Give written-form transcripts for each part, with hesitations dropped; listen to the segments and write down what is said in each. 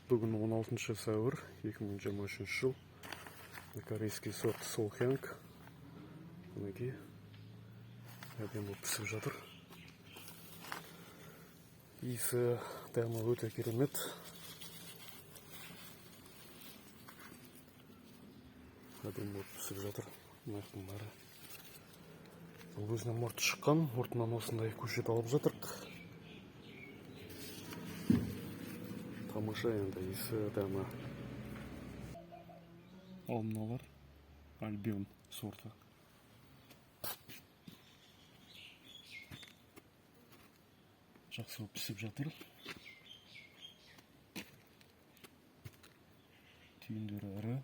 Бүгін 16 сәуір 2023 жыл. Корейский сорт Солхянг. Мінекей, әдемі болып пісіп жатыр. Иісі, дәмі өте керемет. Әдемі болып пісіп жатыр. Мынаяқтың бәрі. Бұл өзінен мұрты шыққан, мұртынан осындай көшет алып жатырық. Тамаша енді иісі, дәмі. Ал мыналар Альбион сорты. Жақсы болып пісіп жатыр. Түйіндері ірі.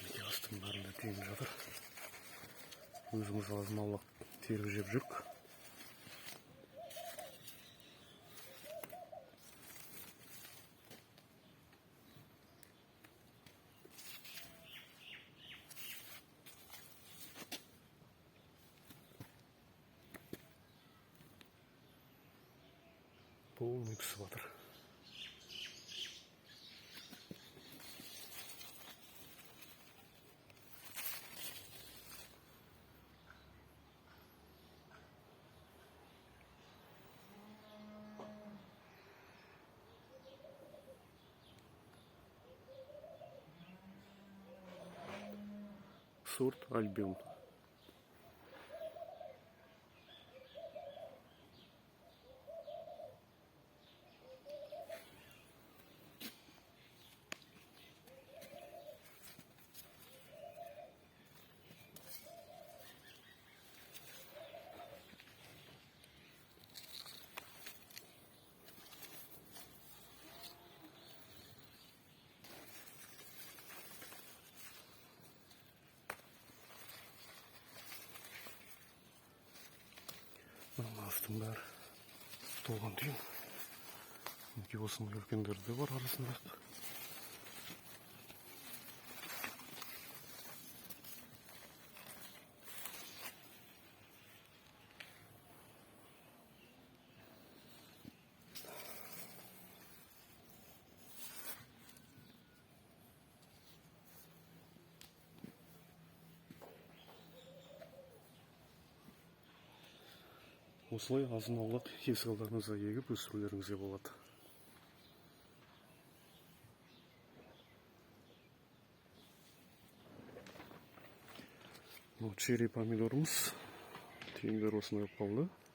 Мінекей, астының бәрінде түйін жатыр. Өзіміз азын аулақ теріп жеп жүрік. Полный пісіп жатыр. Сорт Альбион. Мына астың бәрі толған түйін. Мінекей, осындай үлкендері де бар арасында. Осылай азын аулақ есік алдарыңызға егіп өсірулеріңізге болады. Мынау черри помидорымыз. Түйіндері осындай болып қалды.